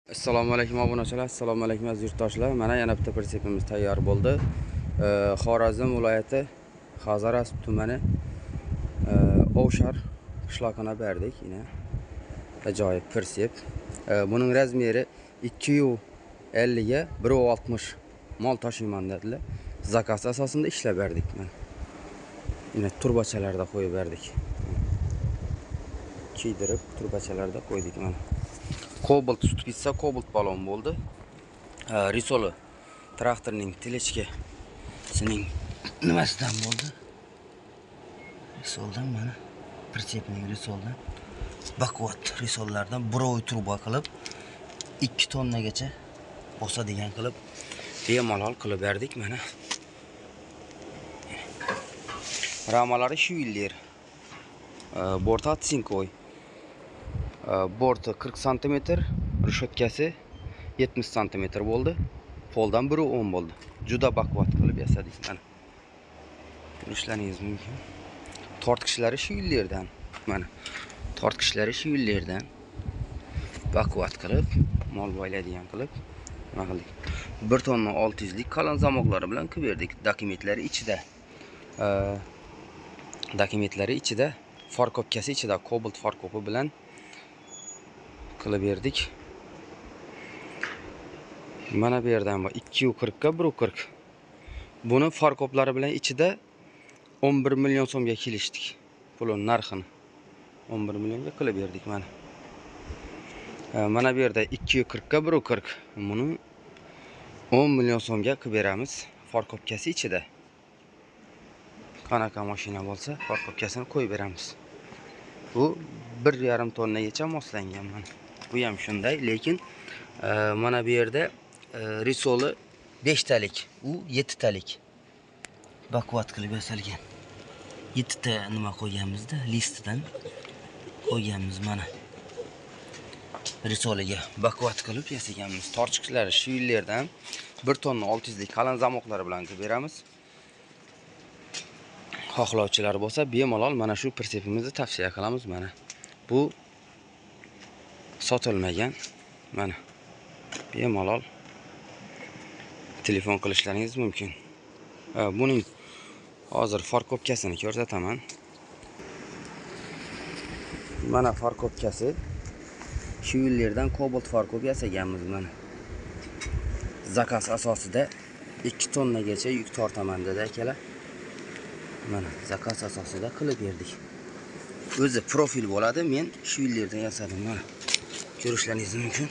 Assalomu alaykum obunachilar, assalomu alaykum aziz yurtdoshlar. Mana yana bitta pritsepimiz tayyor bo'ldi. Xorazm viloyati Hazorasp tumani Ovshar qishlog'ina berdik. Yine ajoyib pritsep. Buning razmeri 250 ga 1.60 mol tashiyman dedilar. Zakaz asosida ishlab berdik mana. Yine turbachalarda qo'yib berdik. Kiydirib turbachalarda qo'ydik mana. Kobalt sutgitsa kobalt balon bo'ldi. Risoli traktorning telechkasining nimasidan bo'ldi? Risoldan mana pritsepning risoldan baquvvat risollardan buroy truba qilib 2 tonnagacha bosadigan qilib bemalol qilib berdik mana. Ramalari shu yillar. Borta tsinkoy. Borti 40 cm, reshotkasi 70 cm bo'ldi. Poldan 1.10 bo'ldi. Juda baquvvat qilib yasadik mana. Ko'rishlaringiz mumkin. Tortqichlari shu yillardan mana. Tortqichlari shu yillardan baquvvat qilib, mol boylaydigan qilib nima qildik. 1 tonna 600 lik qalin zamoqlari bilan qilib berdik. Dokumentlari ichida. Dokumentlari ichida, farkopkasi ichida kobalt farkopi bilan qilib berdik. Mana bu yerdan 2.40 ga 1.40. Buni farkoplari bilan ichida 11 million so'mga kelishdik. Pulning narxini 11 millionga qilib berdik mana. Mana bu yerda 2.40 ga 1.40. Buni 10 million so'mga qilib beramiz. Farkopkasi ichida. Qanaqa mashina bo'lsa, farkopkasini qo'yib beramiz. Bu 1.5 tonnagacha moslangan mana. Bu ham shunday, lekin mana bu yerda risoli 5 talik, u 7 talik. Baquvvat qilib yasalgan. 7 ta nima qo'yganmizda, listidan qo'yganmiz mana. Risoliga baquvvat qilib yasaganmiz. Tortqichlari shu yillardan 1 tonna 600 lik qalin zamoqlari bilan qilib beramiz. Xohlovchilar bo'lsa, bemalol mana shu pritsepimizni tavsiya qilamiz mana. Bu sotilmagan mana. Bemalol telefon qilishlaringiz mumkin. Buning hozir farkopkasini ko'rsataman. Mana farkopkasi. Shu yillardan kobalt farkop yasaganmiz mana. Zakaz asosida 2 tonnagacha yuk tortaman dedi akalar. Mana zakaz asosida qilib berdik. O'zi profil bo'ladi. Men shu yillardan yasadim mana. Ko'rishlaringiz mumkin.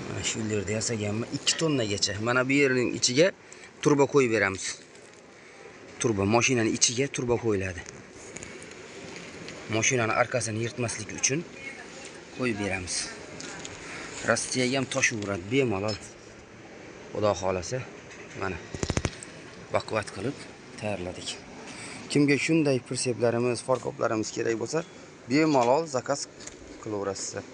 Mana shu yerda yasaganman 2 tonnagacha. Mana bu yerning ichiga turba qo'yib beramiz. Turba mashinaning ichiga turba qo'yiladi. Mashinani arkasini yirtmaslik uchun qo'yib beramiz. Rossiyaga ham toshaveradi bemalol. Xudo xolasa mana baquvvat qilib tayyorladik. Kimga shunday pritseplarimiz, farkoplarimiz kerak bo'lsa, bemalol zakaz qilaverasizlar.